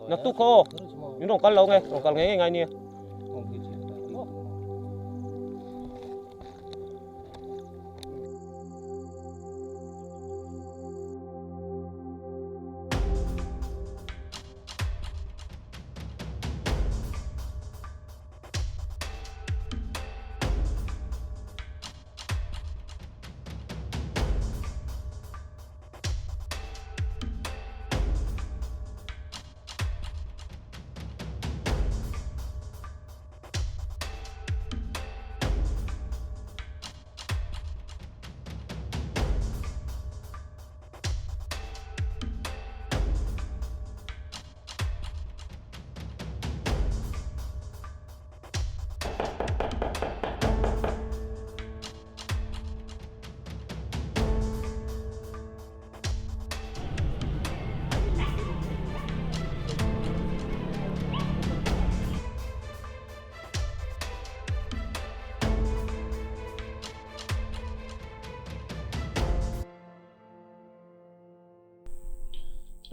Naktuk kha aw, min rawn kal lo nge, rawn kal ngei ngei ngai nia.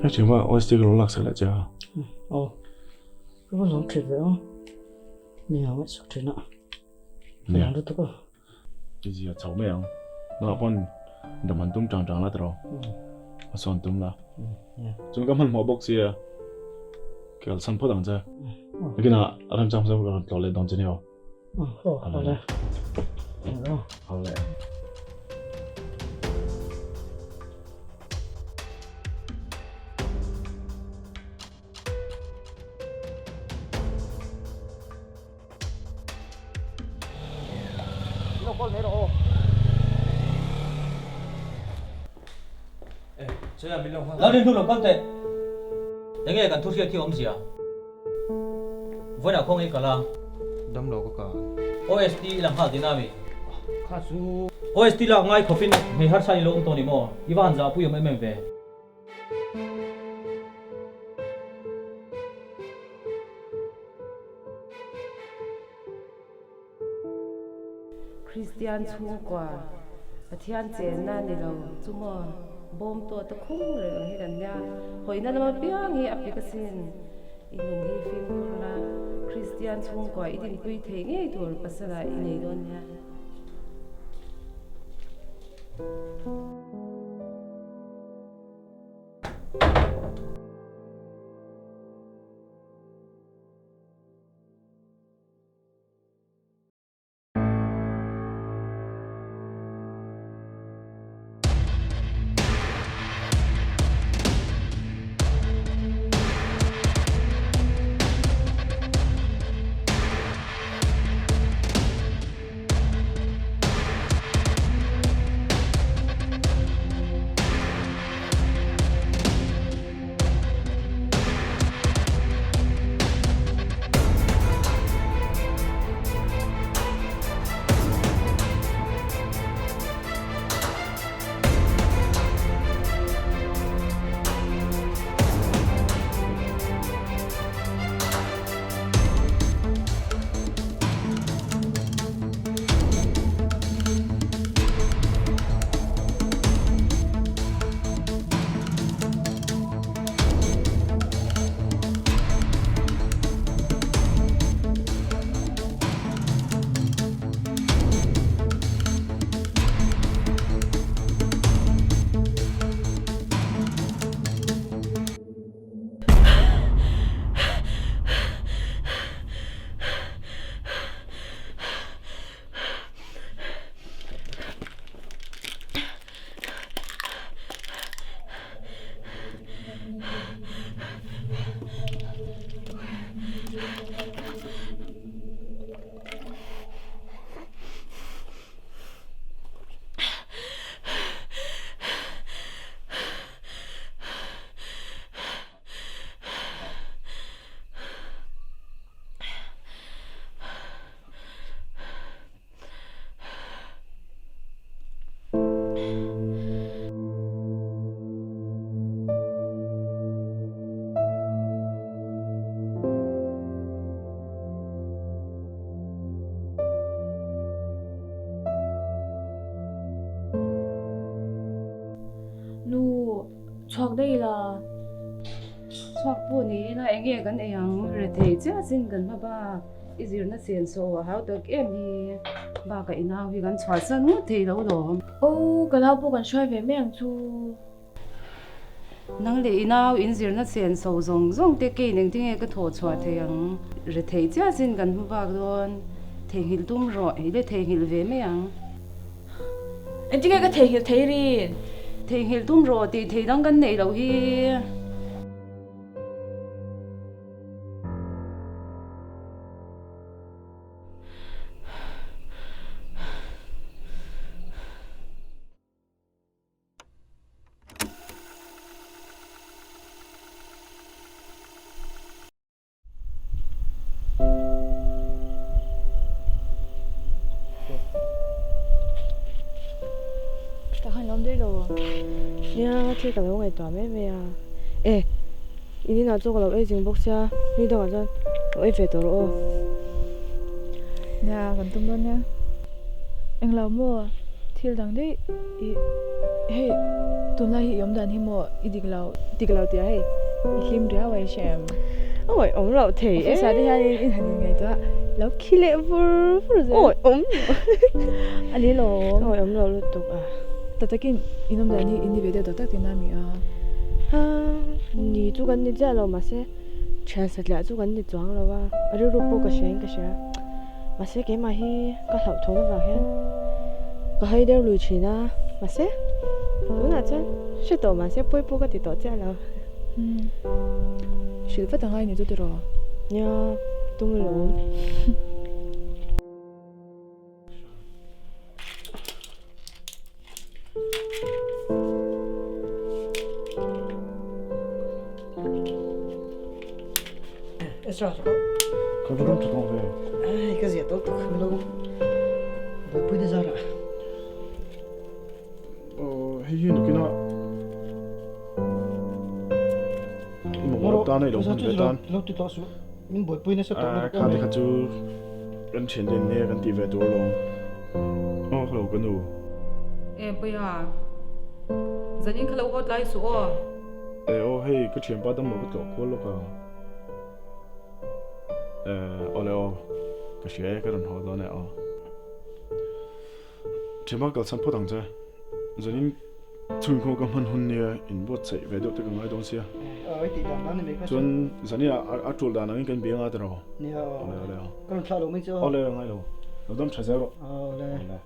Hei thiam a OST ka lo laksak leh che a. Aw. Ka va lawm thin ve aw. Ni ang a chhuk thin a. Nia. Lutuk a. I zia chho mai ang. Nangah pawn dam han tum tang tang la tiraw. A sawn tum la. Chuan ka hmanhmawh bawk sia. Ka kalsan phawt ang che. Nakinah remchang hmasa ka rawn tlawh leh dawn che ni aw. Aw awle. Awle. Lal rinhnu lo kal teh. Enge kan thu hriat hi awmzia? Vawiinah khawnge i kal a? Dam lo ka kal. OST i lang nghal tihna ami? Kha chu. OST lak ngai khawpin hmei harsa i lo awm tawh ni maw? I va han zahpui awm em em ve. Kristian chhungkua Pathian chenna ni lo chu maw bawm tawh ta khum reng ang hi kan nia. Hawihna lam apiang hi a pik asin. I nun hi fimkhur la, Kristian chhungkua i dinpui thei ngei tur pasala i nei dawn nia. Nu, chhuak daih la. chhuak pawh ni ila enge kan ei ang rethei chiah chin kan hma bak i zirna chen saw a hau tak em hi bakah i nau hi kan chhuahsan ngawt thei lo lawm. Aw ka nau pawh kan hruai ve mai ang chu. Nang leh i nau in zirna chen so zawng zawng te kei eng tinge ka thawh chhuah thei ang. Rethei chiah chin kan hmu bak dawn. Theihnghilh tum rawh, i le theihnghilh ve mai ang. Engtinge ka theihnghilh thei rin? Theihnghilh tum rawh tih thei dang kan neih loh hi. Ka han lawm daih lo. Nia, thil ka lo ngaihtuah mai mai a. E, in inah chaw ka lo ei zing bawk sia, mi dangah chuan lo ei ve tawh rawh aw. Nia, kan tum dawn nia. Englo maw, thil dang daih i hei tunlai hi i awm dan hi maw i dik lo dik lo tia hei i hlim riau a i hre em? Awi awm loh thei e. Office ah te hian in han in ngaihtuah lo khi leh vur vur zel. Awi awm a ni lo. Awi awm loh lutuk a. Tak takin in awm dan hi in ni ve deuh tak tak tihna a mi a. Ha ni chu kan ni chiah lo mahse thian satliah chu kan ni chuang lo a a rilru pawh ka hria in ka hria. Mahse keimah hi ka hlauhthawn avang hian ka hai der lui thin a, mahse tunah chuan hre tawh mahse pawi pawh ka ti tawh chiah lo. Umm hrilh vat angai ni chu tiraw? Nia, tum alawm. Ezra chu Ka va dam tha tawh ve. Ai ka zia tawh tuk min lo buaipui na zar ah. Aw hei hi nakin a i mamawh tan a i lo hman ve tan. Lo ti tawh suh min buaipui nasa tawh lutuk Kha te kha chu kan thian te nia kan tih ve tur alawm. Aw hello ka nu. E Puia zanin kha lo haw tlai suh aw. E aw hei ka thianpa dam lo ka tlawh kual lawk a. E awle aw ka hria e ka rawn haw dawn e aw. Thianpa kalsan phawt ang che. Zanin chhungkhaw ka hman hun nia inbuatsaih ve deuh te ka ngai dawn sia. Chuan zanin a tul dan angin kan biang a tiraw? Awle awle aw. Ka rawn thlah lo mai che aw. Awle ngai lo. Lo dam tha zel rawh. Awle. Awle.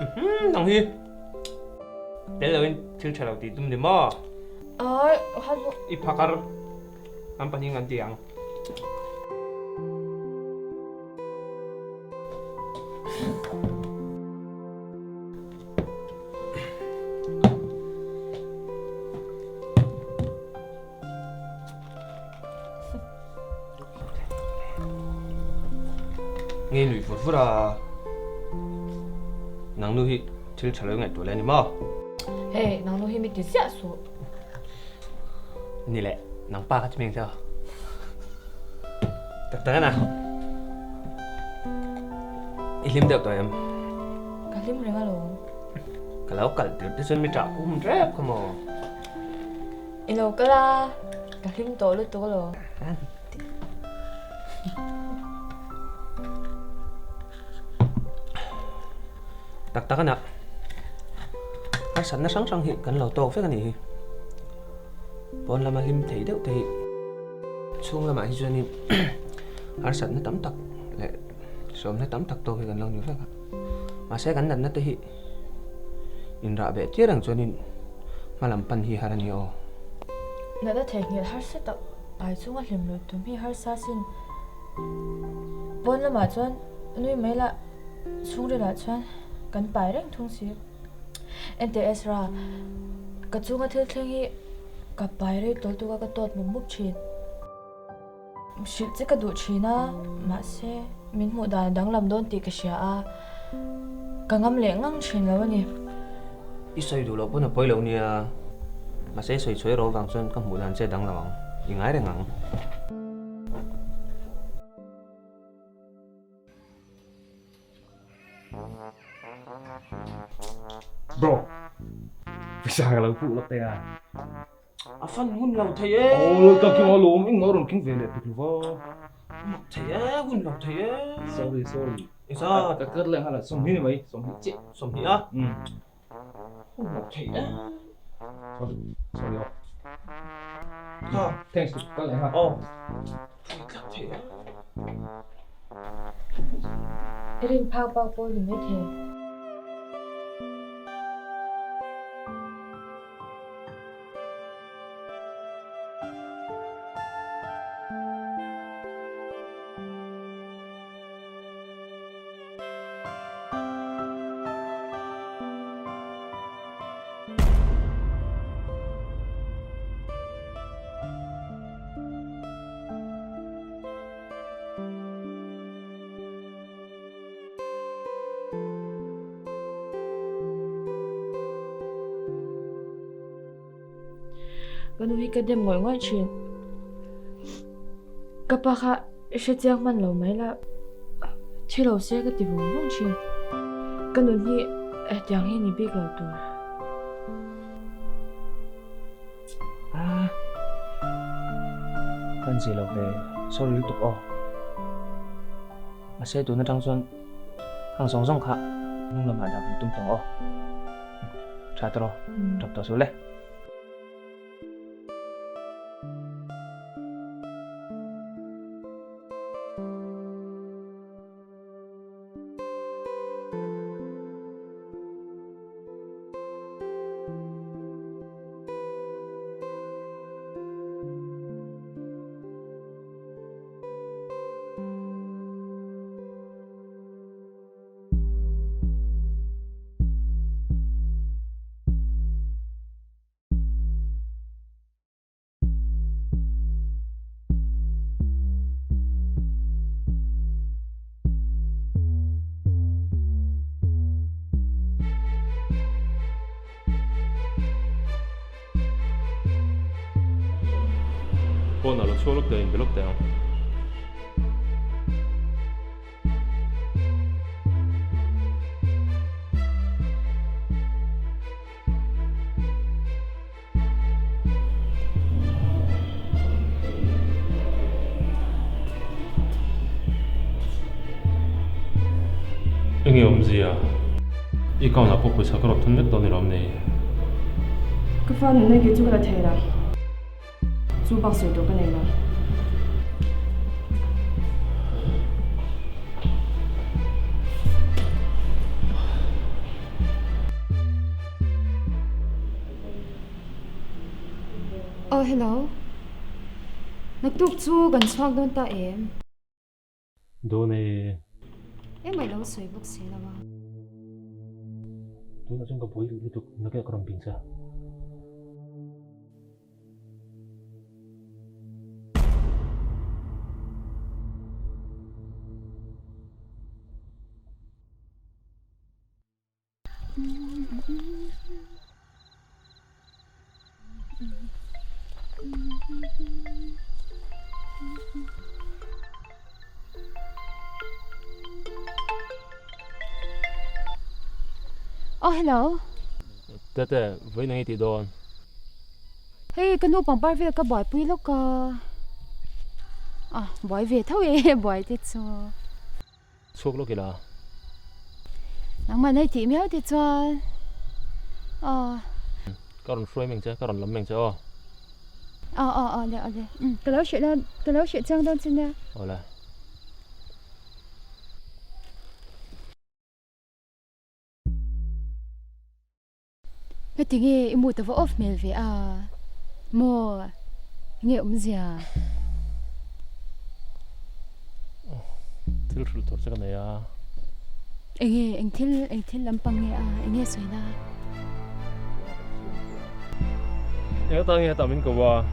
Nang hi tel loin thil tha lo tih tum ni maw? Ai, kha chu. I phakar an pahnih an ti ang. Nge nui vur vur a, nang nu hi thil tha lo ngaihtuah leh a ni maw? Hey, nang nu hi mi ti ziah suh. Ni leh, nang pa kha chu mi ang tho. Tak tak ana. I hlim deuh tawh em? Ka hlim reng alawm. Ka lo kal tir te chuan mi ṭah kum rep kha maw? I lo kal a, ka hlim tawh lutuk alawm. Tak tak ana. Harsatna hrang hrang hi kan lo tawk vek a nih hi. Pawn lama hlim thei deuh te hi chhung lamah hi chuanin harsatna tam tak leh sawmna tam tak tawk hi kan lo ni vek a. Mahse kan natna te hi inrah beh tir ang chuanin hma lam pan hi har a ni aw. Natna theihnghilh harsa tak pai chunga hlim lut tum hi harsa sin. Pawn lamah chuan nui mai lah chhungrilah chuan kan pai reng thung si. Enteh Ezra, ka chunga thil thleng hi ka pai rei tawl tuk a ka tawt mup mup thin. Hrilh che ka duh thin a, mahse min hmuh dan a danglam dawn tih ka hria a, ka ngam leh ngang thin lo a ni. I sawi duh loh pawn a pawi lo nia, mahse i sawi chhuai ro vang chuan ka hmuh dan che a danglam ang, i ngai reng ang. Bro, pisa ka lo puk lawk te a. A fan hun lo thei e. Oh, ka king alawm, eng mah rawn king ve leh pek lo va. Mak thei e, hun lo thei e. Sorry, sorry. Eza. Ka kar leh nghal a, sawmhnih ni mai, sawmhnih chiah. Sawmhnih a? Um. Hun lo thei e. Sorry, sorry aw. Ha. Thanks, kal leh nghal. Oh. Pui tlat thei e. I rin phak bak pawh ni maithei. Ka nu hi ka dem ngawih ngawih thin. Ka pa kha i hre chiang hman lo mai la, thi lo se ka ti vawng vawng thin. Ka nun hi hetiang hi ni bik lo tur. Ah, kan zir lo ve, sorry lutuk aw. Mahse tun atang chuan hang zawng zawng kha hnung lamah dah kan tum tawh aw. Tha ta rawh, tap tawh suh le. Pawnah lo chhuak lawk teh, inbe lawk teh ang. Enge awmzia? I account ah pawh pawisa ka rawn thun vek dawn ni lawm ni? Ka fa nunna kei chu ka la thei lo. Chu bak sawi tur ka nei lo. Aw hello. Naktuk chu kan chhuak dawn ta em? Dawn e. Engmah i lo sawi bawk si lo a. Tunah chuan ka buai duh lutuk, nakeh ka rawn ping che. Oh hello. Tete, vawiin ang i tih dawn. Hei ka nu pangpar vel ka buaipui lawk a. Ah buai ve tho e buai te chu. Chhuak lawk ila. Nangmah nei tih miau te chuan aw. Ka rawn hruai meng che, ka rawn lam meng che aw. Aw aw aw le aw le. Umm ka lo hreh dawn, ka lo hreh chiang dawn che nia. Aw le. Heti nge i mood a va off hmel ve a maw? Nge awmzia? Thil hrilh tur che ka nei a. Enge eng thil eng thil lampang nge a enge sawina? Eng atan nge hetah min ko a?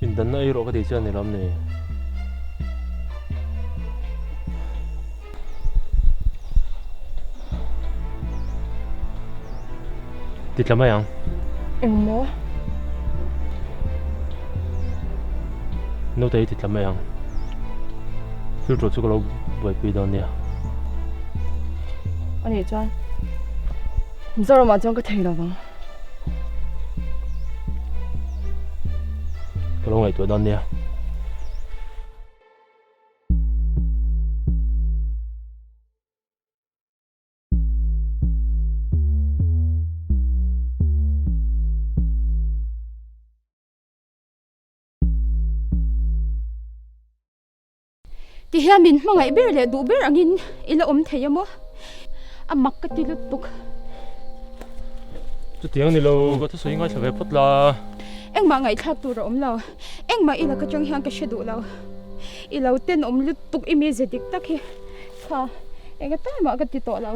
Indanna ei rawh ka tih chuan ni lam ni. Ti tla mai ang. Engmaw? Naute hi ti tla mai ang. Thil ṭawh chu ka lo buaipui dawn nia. A nih chuan Mizoramah chuan ka thei lo vang. Ka lo ngaihtuah dawn nia. Ti hian min hmangaih ber leh duh ber angin i la awm thei a maw? A mak ka ti lutuk. Chutiang ni lo, ka thusawi ngaithla ve phawt la. Engmah ngaihthlak tur a awm lo. Engmah i laka tang hian ka hre duh lo. I lo tenawm lutuk i mize dik tak hi kha enga time ah ka ti tawh lo.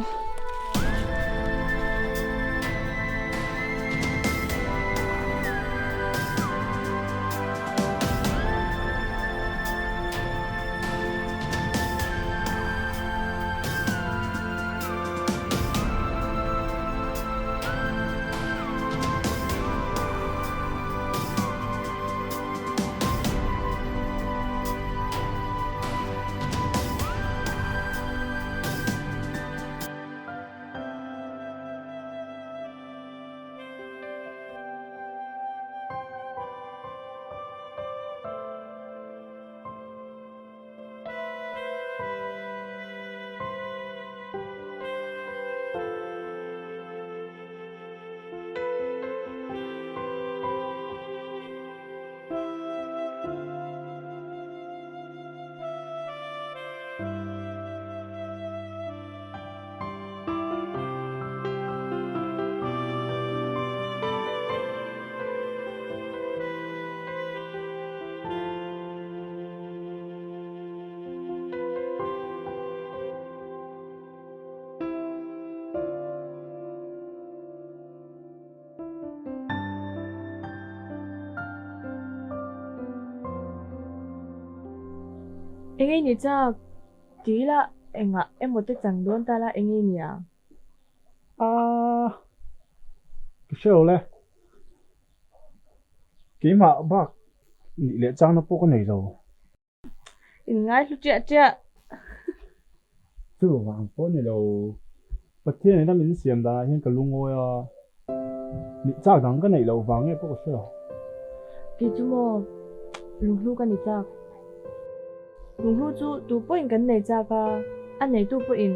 Enge ni chak ti ila engah emaw te chang dawn ta la enge ni ang? Aaa ka hre lo le. Keimah bak nih leh changna pawh ka nei lo. In ngaihlu chiah chiah. Chu vang pawh ni lo. Pathian in a min siam danah hian ka lungawi a, nih chak dang ka neih loh vang nge pawh ka hre lo. Kei chu maw lunghlu ka ni chak. Lunghlu chu tu pawhin kan nei chak a, a neitu pawhin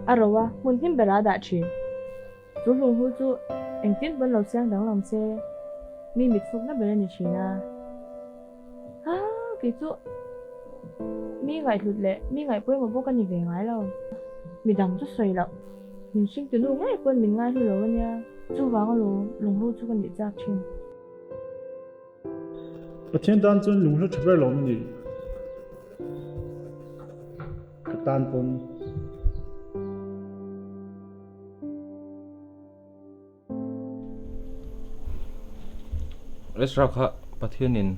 a ro a, hmun hlim berah a dah thin. Chu lunghlu chu engtin pawn lo siam danglam se mi mit fukna ber a ni thin a. Ha, kei chu mi ngaihhlut leh mi ngaih pawimawh pawh ka ni ve ngai lo. Midang chu sawi loh. Min hringtunu ngei pawn min ngaihlu lo a nia. Chuvang alawm lunghlu chu ka nih chak thin. Pathian tan chuan lunghlu tha ber lo ni. Ka tan pawn. Ezra kha Pathianin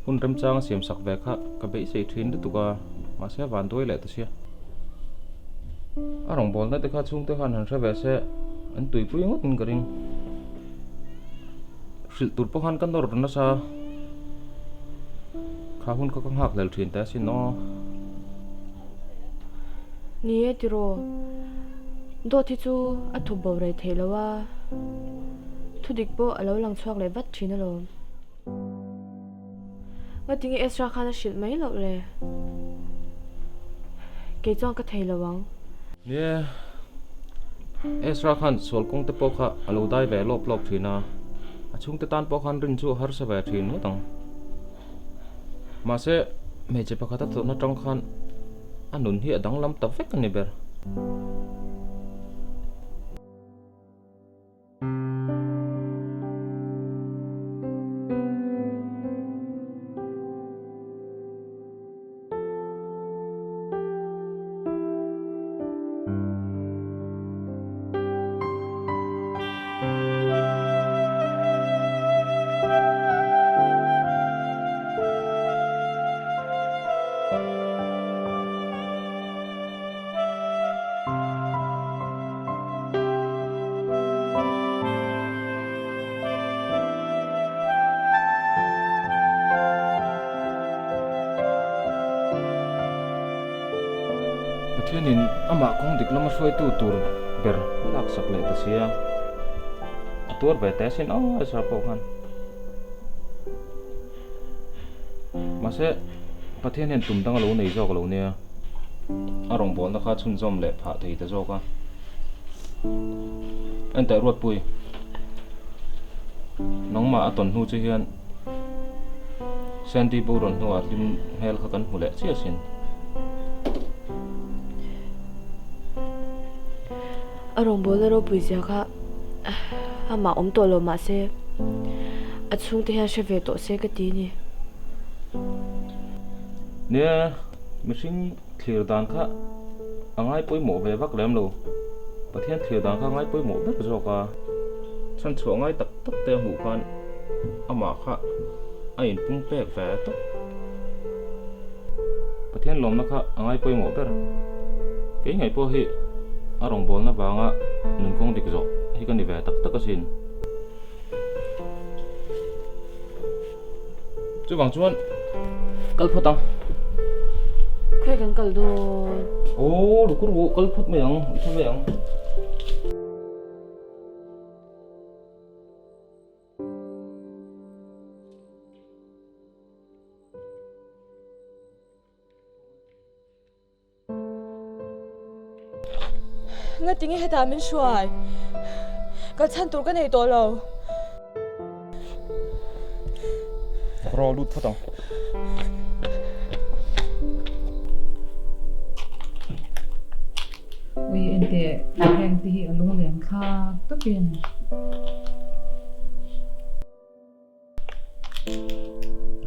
hun remchang a siam sak ve kha ka beisei thin lutuk a, mahse a van duai leh ta sia. A rawngbawlna te kha chhungte khan han hre ve se an tuipui ngawt in ka ring. Hrilh tur pawh khan ka nawr nasa kha hun kha ka nghak hlel thin ta asin aw. Ni e tiraw, dawt hi chu a thup bo rei theih lo a, thudik pawh a lo lang chhuak leh vat thin alawm. Ngatinge Ezra khan a hrilh mai loh le? Kei chuan ka thei lo ang. Ni e, Ezra khan sual kawng te pawh kha a lo dai ve lawp lawp thin a, a chhungte tan pawh khan rin chu a harsa ve thin ngawt ang. Mahse, hmeichhe pakhat a tawrhna tang khan a nun hi a danglam ta vek a ni ber. Pathianin amah kawng dik lama hruaitu tur ber laksak leh ta sia, a tuar ve teh asin aw Ezra pawh khan. Mahse, Pathian hian tum dang a lo nei zawk lo nia, a rawngbawlna kha chhunzawm leh phah thei ta zawk a. Enteh Ruatpui, nangmah a tawn hnu che hian Sandy bo rawn hnuah hlim hmel kha kan hmu leh chiah asin. A rawngbawlna ropui zia kha amah awm tawh lo mahse a chhungte hian hre ve tawh se ka ti ni. Nia, mihring thlir dan kha a ngai pawimawh ve vak lem lo. Pathian thlir dan kha a ngai pawimawh ber zawk a. Chhanchhuah ngai tak tak te a hmuh khan amah kha a inpum pek ve tawp. Pathian lawmna kha a ngai pawimawh ber. Kei ngaih pawh hi a rawngbawlna vanga nun kawng dik zawh hi ka ni ve tak tak asin. Chuvang chuan kal phawt ang. Khawi kan kal dawn? Aw, lukur kal phawt mai ang, i tha mai ang. Ngatinge hetah min hruai? Kal chhan tur ka nei tawh lo. Raw lut phawt ang. Ui enteh heng te hi a lungleng thlak tawpin.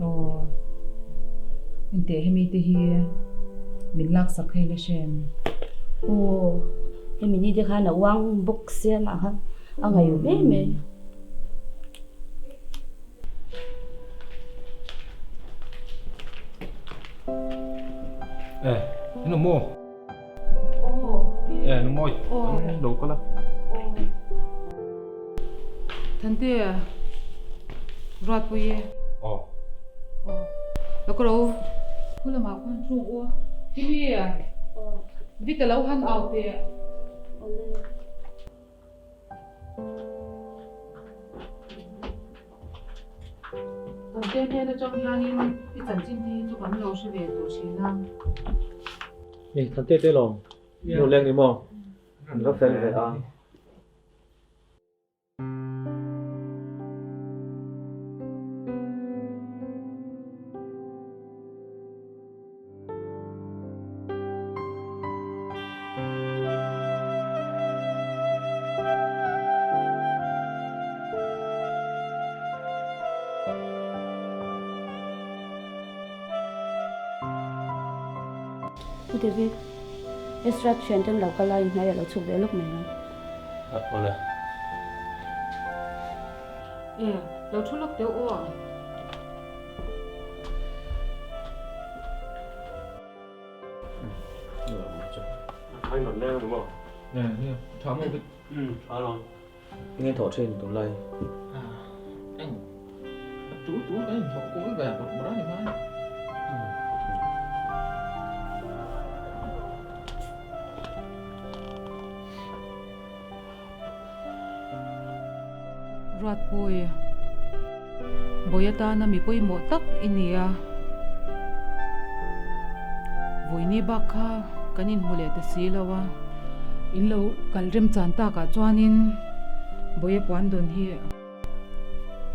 Aw enteh hemi te hi min laksak hei la hrem. Aw hemi ni te khan a uang bawk sia mah kha a ngaih em em. Eh, inu maw? Eh, nu mawi. Lo kal a. Thante, Ruatpui e. Aw. Aw. Lo ka lo. Khu lamah khuan ṭhung u. Kimi, Vita lo han au teh. Awle. Thante hnen atang hianin i chanchin te hi chu kan lo hre ve tawh thin a. Ni, Thante te lo. Nu leng ni maw? An va fel ve a. Pu David, Ezra thian ten lo kal a, inhnai a lo chhuk ve lawk mai ang. Awle. E, lo thu lawk teh u aw. Enge thawh thin tunlai? Eng tu tu kan inthawh kual ve bawrh bawrh a ni mai. Ruatpui, Bawi atana mi pawimawh tak i ni a. Vawiini bak kha kan inhmu leh ta si lo a, in lo kal remchan takah chuanin Bawia puan dawn hi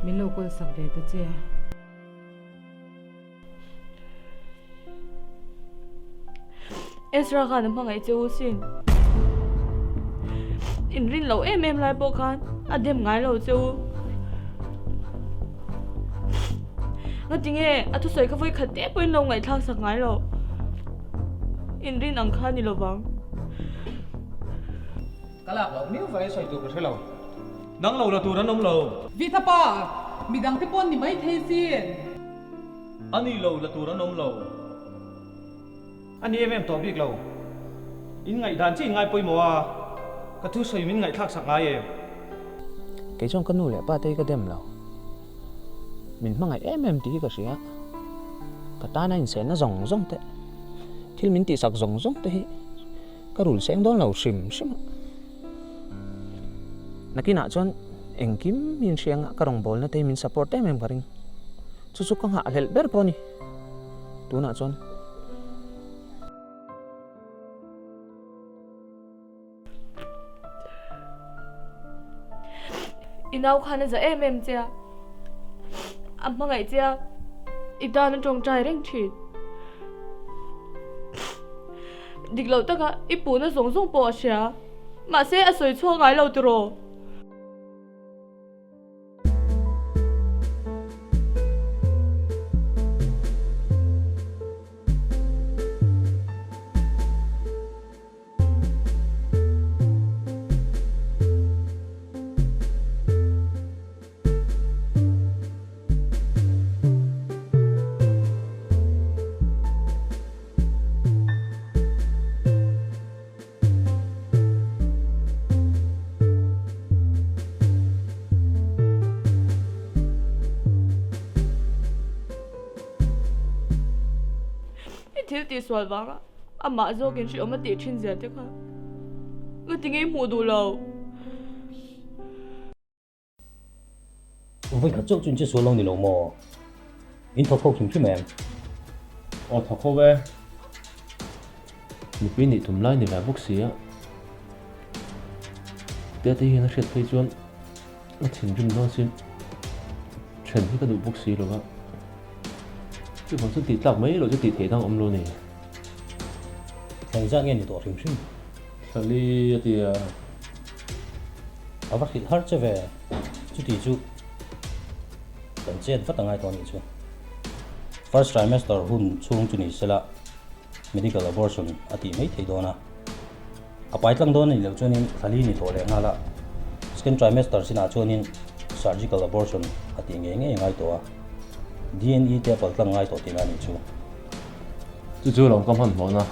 min lo kawl sak ve ta che. Ezra khan a hmangaih che u sin. In rin loh em em lai pawh khan a dem ngai lo che u. Ngatinge a thusawi kha vawi khat te pawhin lo ngaihthlak sak ngai lo. In rin ang kha ni lovang. Ka lak loh miau vangin sawi tur ka hre lo. Nang lo la tur an awm lo. Vita pa, midang te pawn ni mai thei sin. A ni lo la tur an awm lo. A ni em em tawh bik lo. In ngaihdan chiah in ngai pawimawh a, ka thu sawi min ngaihthlak sak ngai em? Kei chuan ka nu leh pa te hi ka dem lo. Min hmangaih em em tih hi ka hria. Ka tana insenna zawng zawng te, thil min tihsak zawng zawng te hi ka rul seng dawn lo hrim hrim a. Nakinah chuan engkim hi in hria anga ka rawngbawlna te hi min support em em ka ring. Chu chu ka nghahhlelh ber pawh a ni tunah chuan. I nau khan a za em em che a, a hmangaih che a, i tan a tawngtai reng thin. Dik loh taka i puhna zawng zawng pawh a hria, mahse a sawi chhuak ngai lo tiraw? I thil tih sual vanga amah zawkin hriawm a tih thin zia te kha ngatinge i hmuh duh lo. Vawi khat chauh chu in che sual lo ni lo maw? In thawk ho hrim hrim em? Aw thawk ho e. Nupui nih tum lai ni ve bawk si a. Tia te hian a hriat phei chuan a thinrim dawn sin. Then hi ka duh bawk si lo va. Chuvang chuan tih tlak mai loh chu tih theih dang awm lo ni. Thla zat nge ni tawh hrim hrim? Thlali a ti a. A va hrilh har che ve. Chuti chu kan chet vat a ngai tawh a nih chu. First trimester hun chhung chu ni sela medical abortion a tih mai thei dawn a. A pai tlang dawn a nih loh chuanin thlali ni tawh leh nghal a. Second trimester chinah chuanin surgical abortion a tih ngei ngei a ngai tawh a. DNE te a pal tlang ngai tawh tihna a nih chu. Chu chu lawm ka hmanhmawhna.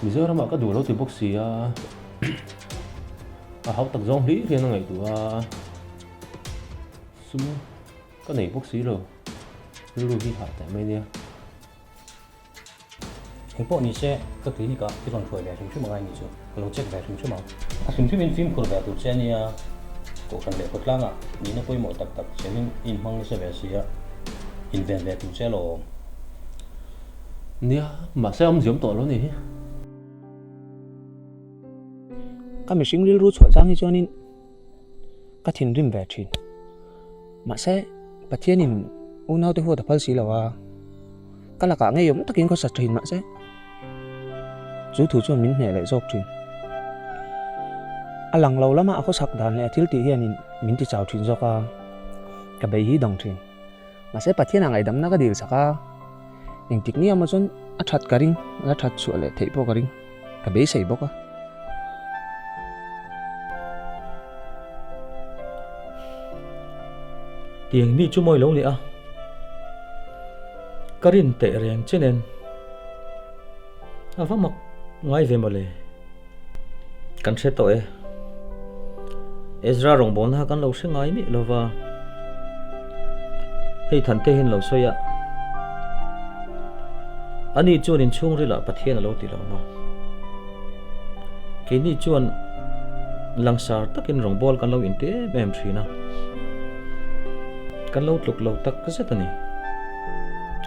Mizoramah ka duh lo ti bawk si a, a hau tak zawng hlir hian a ngaihtuah a, sum ka nei bawk si lo, rilru hi hah teh mai nia. Eng pawh ni se, ka clinic ah i rawn hruai ve hrim hrim angai nih chu, ka lo check ve hrim hrim ang. A hrim hrimin fimkhur ve tur che ania, Kohhran leh khawtlangah nihna pawimawh tak tak chelin i inhmang nasa ve si a, inven ve tur che alawm. Nia, mahse a awmziam tawh lo ni hi. Ka mihring rilru chhuah chang hi chuanin ka thinrim ve thin. Mahse, Pathianin unaute huat a phal si lo a, ka lakah ngeiawm takin khawsa thin mahse, chu thu chuan min hneh leh zawk thin. A lang lo lama a khawsak dan leh a thil tih hianin min ti chau thin zawk a, ka bei hi dang thin. Mahse Pathianah ngaihdamna ka dil sak a, engtik ni emaw chuan A that ka ring, la that chhuah leh theih pawh ka ring, ka beisei bawk a. Tiang mi chu mawi lo ni a, ka rin teh reng che nen a va mak ngai ve mawle. Kan hre tawh e. Ezra rawngbawlna kha kan lo hre ngai miah lo va. Hei Thante hian lo sawi a, Ani chuan inchhungrilah Pathian a lo ti lo maw? Keini chuan langsar takin rawngbâwl kan lo inti em em thin a, kan lo tluk lo tak zet a ni.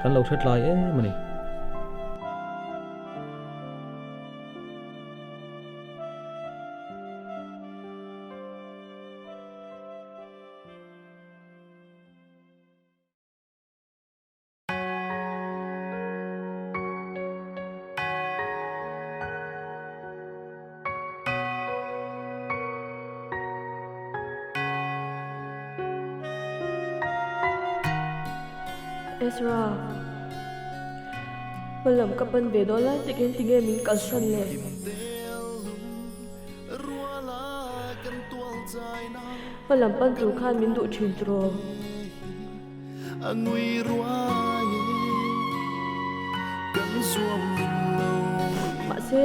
Kan lo hre tlai em a ni. Ezra, hmalam ka pan ve dawn lai takin tinge min kalsan le? Hmalam pan tur khan min duh thin tiraw? Mahse,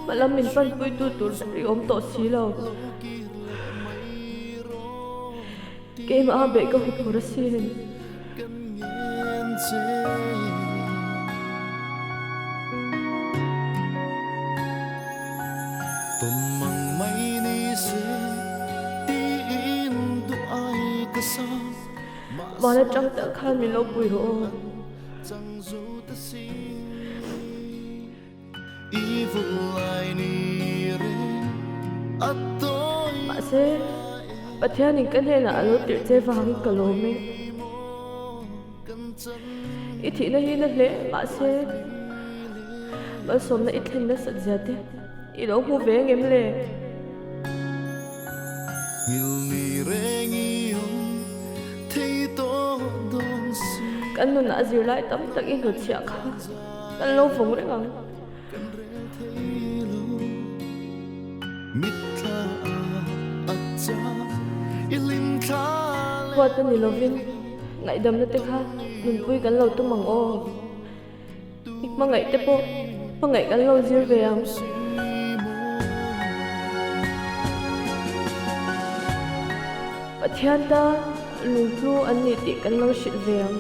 hmalam min panpuitu tur i awm tawh si lo. Keimah a beih ka huphur asin. Van atang tak khan min lo pui rawh aw. Mahse, Pathianin ka hnenah a lo tirh che vangin ka lawm e. I thihna hi na hle mahse, malsawmna i thlen nasat zia te i lo hmu ve ngem le? Kan nunah zirlai tam tak i hnutchhiah kha. Kan lo vawng reng ang. Huat a ni lovin ngaihdamna te kha nunpui kan lo tum ang aw. I hmangaih te pawh hmangaih kan lo zir ve ang. Pathian ta lungtlu an ni tih kan lo hrilh ve ang.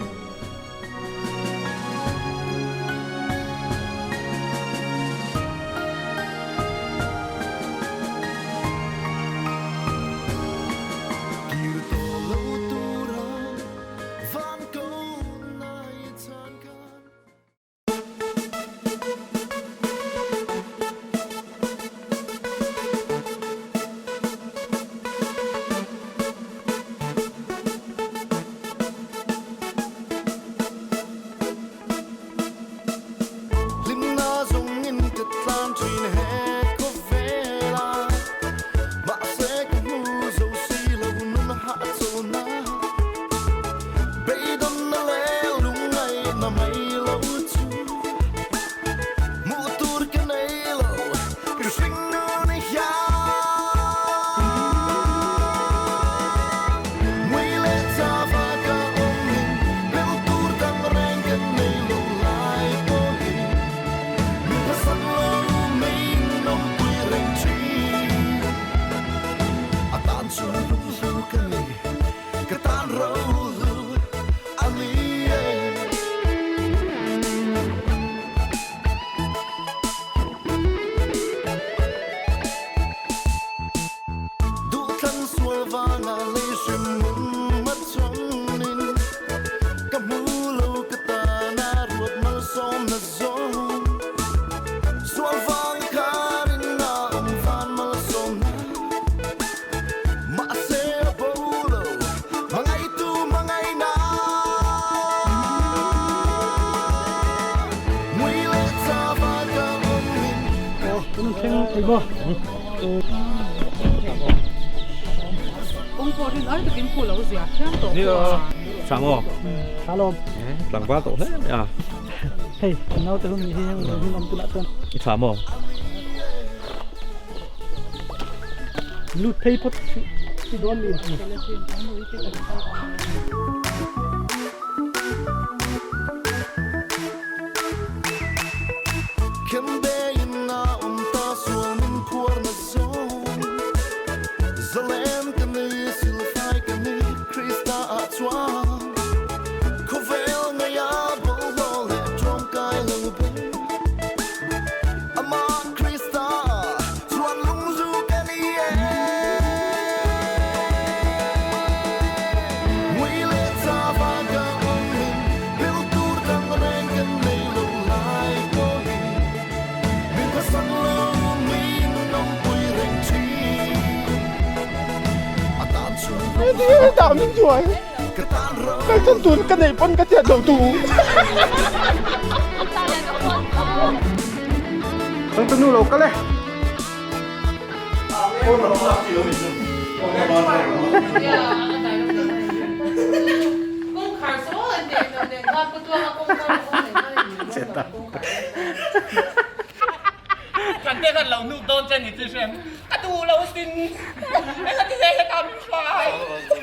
Hei, kan naute hun nih hi heng hun awm tunah chuan. I tha maw? Lut phei phawt si dawn mi. Ka nei pawn ka tiat lo tu. Ang tunu lo kal e. Kan te khan lo nuk dawn che ni chu hrem. Ka duh lo sin. Eng a ti hle he ta min hrai.